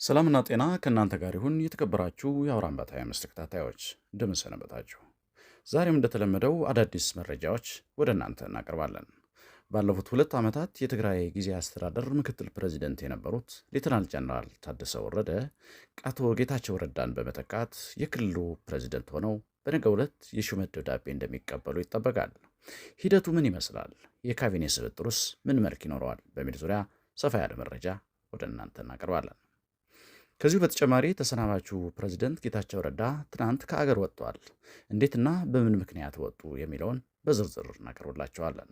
ሰላምና ጤና ከእናንተ ጋር ይሁን። የተከበራችሁ የአውራምባ ታይምስ ተከታታዮች እንደምን ሰነበታችሁ? ዛሬም እንደተለመደው አዳዲስ መረጃዎች ወደ እናንተ እናቀርባለን። ባለፉት 2 ዓመታት የትግራይ ጊዜያዊ አስተዳደር ምክትል ፕሬዚደንት የነበሩት ሌተናል ጀነራል ታደሰ ወረደ አቶ ጌታቸው ረዳን በመተካት የክልሉ ፕሬዚደንት ሆነው በነገው ዕለት የሹመት ደብዳቤ እንደሚቀበሉ ይጠበቃል። ሂደቱ ምን ይመስላል? የካቢኔ ስብጥሩስ ምን መልክ ይኖረዋል? በሚል ዙሪያ ሰፋ ያለ መረጃ ወደ እናንተ እናቀርባለን። ከዚሁ በተጨማሪ ተሰናባቹ ፕሬዚደንት ጌታቸው ረዳ ትናንት ከአገር ወጥተዋል። እንዴትና በምን ምክንያት ወጡ የሚለውን በዝርዝር እናቀርብላቸዋለን።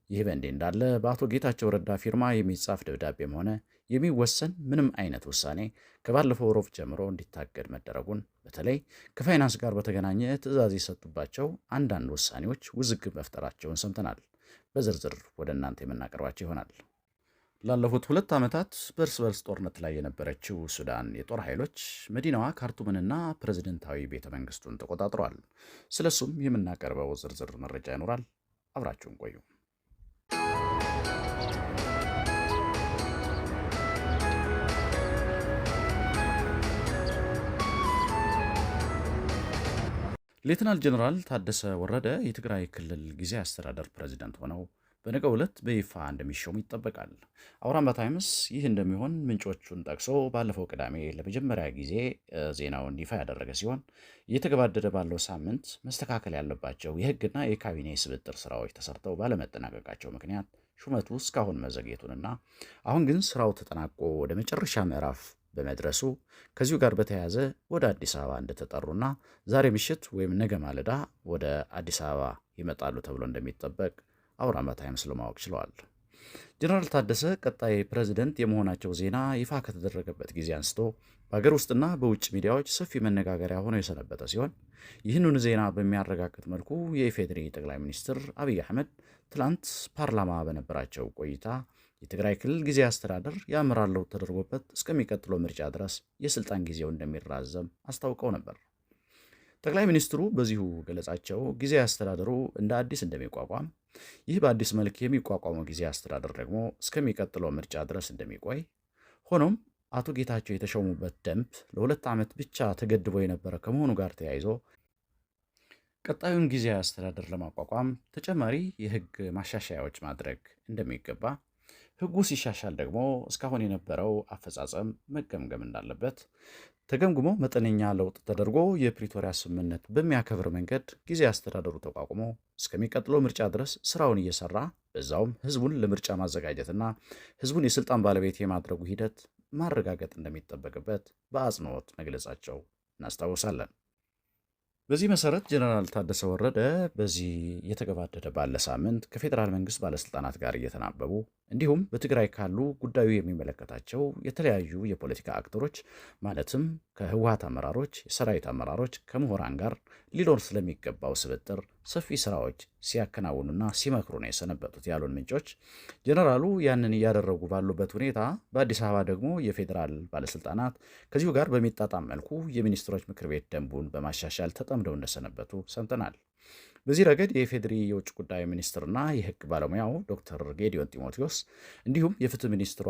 ይህ በእንዲህ እንዳለ በአቶ ጌታቸው ረዳ ፊርማ የሚጻፍ ደብዳቤም ሆነ የሚወሰን ምንም አይነት ውሳኔ ከባለፈው ሮብ ጀምሮ እንዲታገድ መደረጉን፣ በተለይ ከፋይናንስ ጋር በተገናኘ ትዕዛዝ የሰጡባቸው አንዳንድ ውሳኔዎች ውዝግብ መፍጠራቸውን ሰምተናል። በዝርዝር ወደ እናንተ የምናቀርባቸው ይሆናል። ላለፉት 2 ዓመታት በእርስ በርስ ጦርነት ላይ የነበረችው ሱዳን የጦር ኃይሎች መዲናዋ ካርቱምንና ፕሬዝደንታዊ ቤተ መንግስቱን ተቆጣጥረዋል። ስለሱም የምናቀርበው ዝርዝር መረጃ ይኖራል። አብራችሁን ቆዩ። ሌተናል ጀነራል ታደሰ ወረደ የትግራይ ክልል ጊዜያዊ አስተዳደር ፕሬዝደንት ሆነው በነገው ዕለት በይፋ እንደሚሾሙ ይጠበቃል። አውራምባ ታይምስ ይህ እንደሚሆን ምንጮቹን ጠቅሶ ባለፈው ቅዳሜ ለመጀመሪያ ጊዜ ዜናውን ይፋ ያደረገ ሲሆን፣ እየተገባደደ ባለው ሳምንት መስተካከል ያለባቸው የሕግና የካቢኔ ስብጥር ስራዎች ተሰርተው ባለመጠናቀቃቸው ምክንያት ሹመቱ እስካሁን መዘግየቱንና አሁን ግን ስራው ተጠናቆ ወደ መጨረሻ ምዕራፍ በመድረሱ ከዚሁ ጋር በተያያዘ ወደ አዲስ አበባ እንደተጠሩና ዛሬ ምሽት ወይም ነገ ማለዳ ወደ አዲስ አበባ ይመጣሉ ተብሎ እንደሚጠበቅ አውራምባ ታይምስ ለማወቅ ችለዋል። ጀነራል ታደሰ ቀጣይ ፕሬዝደንት የመሆናቸው ዜና ይፋ ከተደረገበት ጊዜ አንስቶ በሀገር ውስጥና በውጭ ሚዲያዎች ሰፊ መነጋገሪያ ሆኖ የሰነበተ ሲሆን፣ ይህንን ዜና በሚያረጋግጥ መልኩ የኢፌዴሪ ጠቅላይ ሚኒስትር አብይ አህመድ ትላንት ፓርላማ በነበራቸው ቆይታ የትግራይ ክልል ጊዜያዊ አስተዳደር የአመራር ለውጥ ተደርጎበት እስከሚቀጥለው ምርጫ ድረስ የስልጣን ጊዜው እንደሚራዘም አስታውቀው ነበር። ጠቅላይ ሚኒስትሩ በዚሁ ገለጻቸው ጊዜያዊ አስተዳደሩ እንደ አዲስ እንደሚቋቋም፣ ይህ በአዲስ መልክ የሚቋቋመው ጊዜያዊ አስተዳደር ደግሞ እስከሚቀጥለው ምርጫ ድረስ እንደሚቆይ፣ ሆኖም አቶ ጌታቸው የተሾሙበት ደንብ ለ2 ዓመት ብቻ ተገድቦ የነበረ ከመሆኑ ጋር ተያይዞ ቀጣዩን ጊዜያዊ አስተዳደር ለማቋቋም ተጨማሪ የሕግ ማሻሻያዎች ማድረግ እንደሚገባ፣ ሕጉ ሲሻሻል ደግሞ እስካሁን የነበረው አፈጻጸም መገምገም እንዳለበት፣ ተገምግሞ መጠነኛ ለውጥ ተደርጎ የፕሪቶሪያ ስምምነት በሚያከብር መንገድ ጊዜያዊ አስተዳደሩ ተቋቁሞ እስከሚቀጥለው ምርጫ ድረስ ስራውን እየሰራ በዛውም ህዝቡን ለምርጫ ማዘጋጀትና ህዝቡን የስልጣን ባለቤት የማድረጉ ሂደት ማረጋገጥ እንደሚጠበቅበት በአጽንኦት መግለጻቸው እናስታውሳለን። በዚህ መሰረት ጀነራል ታደሰ ወረደ በዚህ እየተገባደደ ባለ ሳምንት ከፌዴራል መንግስት ባለስልጣናት ጋር እየተናበቡ እንዲሁም በትግራይ ካሉ ጉዳዩ የሚመለከታቸው የተለያዩ የፖለቲካ አክተሮች ማለትም ከህወሓት አመራሮች፣ የሰራዊት አመራሮች፣ ከምሁራን ጋር ሊኖር ስለሚገባው ስብጥር ሰፊ ስራዎች ሲያከናውኑና ሲመክሩ ነው የሰነበቱት ያሉን ምንጮች፣ ጀነራሉ ያንን እያደረጉ ባሉበት ሁኔታ በአዲስ አበባ ደግሞ የፌዴራል ባለስልጣናት ከዚሁ ጋር በሚጣጣም መልኩ የሚኒስትሮች ምክር ቤት ደንቡን በማሻሻል ተጠምደው እንደሰነበቱ ሰምተናል። በዚህ ረገድ የኢፌዴሪ የውጭ ጉዳይ ሚኒስትርና የህግ ባለሙያው ዶክተር ጌዲዮን ጢሞቴዎስ እንዲሁም የፍትህ ሚኒስትሯ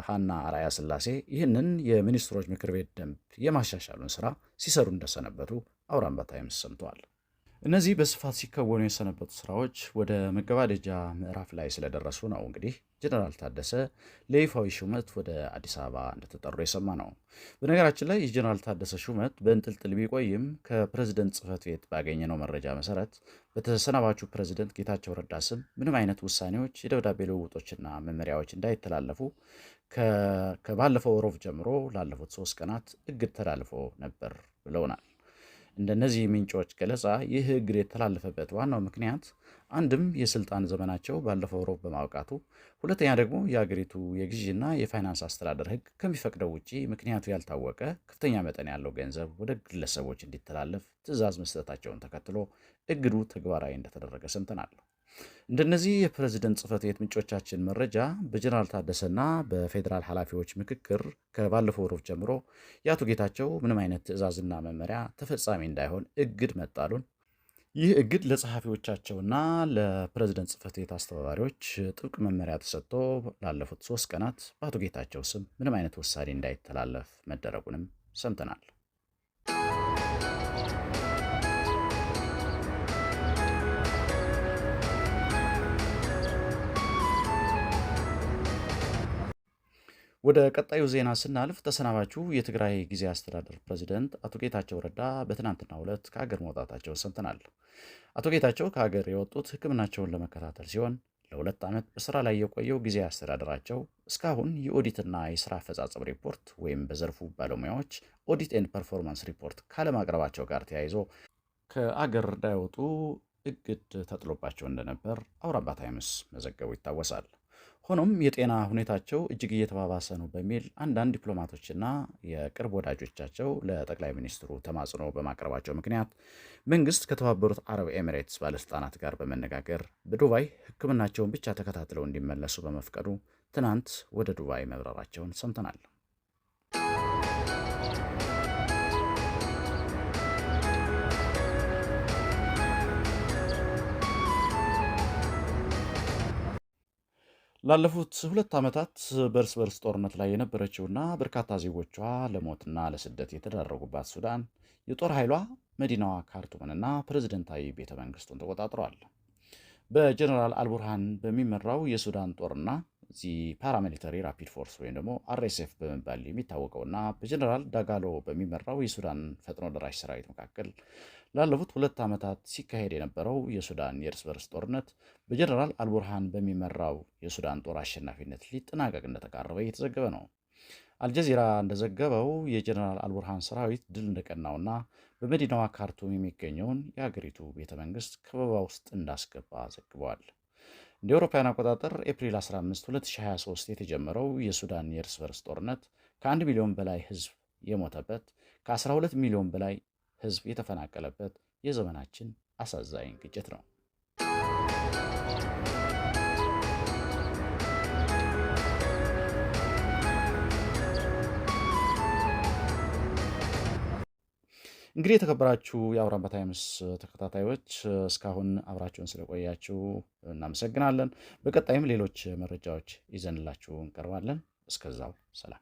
ሀና አርአያ ስላሴ ይህንን የሚኒስትሮች ምክር ቤት ደንብ የማሻሻሉን ስራ ሲሰሩ እንደሰነበቱ አውራምባ ታይምስ ሰምተዋል። እነዚህ በስፋት ሲከወኑ የሰነበቱ ስራዎች ወደ መገባደጃ ምዕራፍ ላይ ስለደረሱ ነው እንግዲህ ጀነራል ታደሰ ለይፋዊ ሹመት ወደ አዲስ አበባ እንደተጠሩ የሰማ ነው። በነገራችን ላይ የጀነራል ታደሰ ሹመት በእንጥልጥል ቢቆይም ከፕሬዝደንት ጽህፈት ቤት ባገኘነው መረጃ መሰረት በተሰናባቹ ፕሬዝደንት ጌታቸው ረዳ ስም ምንም አይነት ውሳኔዎች፣ የደብዳቤ ልውውጦችና መመሪያዎች እንዳይተላለፉ ከባለፈው ሮብ ጀምሮ ላለፉት 3 ቀናት እግድ ተላልፎ ነበር ብለውናል። እንደነዚህ ምንጮች ገለጻ ይህ እግድ የተላለፈበት ዋናው ምክንያት አንድም የስልጣን ዘመናቸው ባለፈው ሮብ በማብቃቱ፣ ሁለተኛ ደግሞ የአገሪቱ የግዢና የፋይናንስ አስተዳደር ሕግ ከሚፈቅደው ውጪ ምክንያቱ ያልታወቀ ከፍተኛ መጠን ያለው ገንዘብ ወደ ግለሰቦች እንዲተላለፍ ትዕዛዝ መስጠታቸውን ተከትሎ እግዱ ተግባራዊ እንደተደረገ ሰምተናል። እንደነዚህ የፕሬዝደንት ጽህፈት ቤት ምንጮቻችን መረጃ በጀነራል ታደሰና በፌዴራል ኃላፊዎች ምክክር ከባለፈው ሮብ ጀምሮ የአቶ ጌታቸው ምንም አይነት ትዕዛዝና መመሪያ ተፈጻሚ እንዳይሆን እግድ መጣሉን፣ ይህ እግድ ለጸሐፊዎቻቸውና ለፕሬዝደንት ጽሕፈት ቤት አስተባባሪዎች ጥብቅ መመሪያ ተሰጥቶ ላለፉት 3 ቀናት በአቶ ጌታቸው ስም ምንም አይነት ውሳኔ እንዳይተላለፍ መደረጉንም ሰምተናል። ወደ ቀጣዩ ዜና ስናልፍ ተሰናባቹ የትግራይ ጊዜያዊ አስተዳደር ፕሬዚደንት አቶ ጌታቸው ረዳ በትናንትናው ዕለት ከሀገር መውጣታቸውን ሰምተናል። አቶ ጌታቸው ከሀገር የወጡት ሕክምናቸውን ለመከታተል ሲሆን ለ2 ዓመት በስራ ላይ የቆየው ጊዜያዊ አስተዳደራቸው እስካሁን የኦዲትና የስራ አፈጻጸም ሪፖርት ወይም በዘርፉ ባለሙያዎች audit and performance report ካለማቅረባቸው ጋር ተያይዞ ከአገር እንዳይወጡ እግድ ተጥሎባቸው እንደነበር አውራምባ ታይምስ መዘገቡ ይታወሳል። ሆኖም የጤና ሁኔታቸው እጅግ እየተባባሰ ነው በሚል አንዳንድ ዲፕሎማቶችና የቅርብ ወዳጆቻቸው ለጠቅላይ ሚኒስትሩ ተማጽኖ በማቅረባቸው ምክንያት መንግስት ከተባበሩት አረብ ኤሚሬትስ ባለስልጣናት ጋር በመነጋገር በዱባይ ሕክምናቸውን ብቻ ተከታትለው እንዲመለሱ በመፍቀዱ ትናንት ወደ ዱባይ መብረራቸውን ሰምተናል። ላለፉት 2 ዓመታት በእርስ በርስ ጦርነት ላይ የነበረችውና በርካታ ዜጎቿ ለሞትና ለስደት የተዳረጉባት ሱዳን የጦር ኃይሏ መዲናዋ ካርቱምንና ፕሬዝደንታዊ ቤተ መንግስቱን ተቆጣጥረዋል። በጀነራል አልቡርሃን በሚመራው የሱዳን ጦርና the paramilitary Rapid Force ወይም ደግሞ RSF በመባል የሚታወቀውና በጀነራል ዳጋሎ በሚመራው የሱዳን ፈጥኖ ደራሽ ሰራዊት መካከል ላለፉት 2 ዓመታት ሲካሄድ የነበረው የሱዳን የእርስ በርስ ጦርነት በጀነራል አልቡርሃን በሚመራው የሱዳን ጦር አሸናፊነት ሊጠናቀቅ እንደተቃረበ እየተዘገበ ነው። አልጀዚራ እንደዘገበው የጀነራል አልቡርሃን ሰራዊት ድል እንደቀናውና በመዲናዋ ካርቱም የሚገኘውን የአገሪቱ ቤተ መንግስት ከበባ ውስጥ እንዳስገባ ዘግበዋል። እንደ አውሮፓውያን አቆጣጠር ኤፕሪል 15 2023 የተጀመረው የሱዳን የእርስ በርስ ጦርነት ከ1 ሚሊዮን በላይ ህዝብ የሞተበት፣ ከ12 ሚሊዮን በላይ ህዝብ የተፈናቀለበት የዘመናችን አሳዛኝ ግጭት ነው። እንግዲህ የተከበራችሁ የአውራምባ ታይምስ ተከታታዮች፣ እስካሁን አብራችሁን ስለቆያችሁ እናመሰግናለን። በቀጣይም ሌሎች መረጃዎች ይዘንላችሁ እንቀርባለን። እስከዛው ሰላም።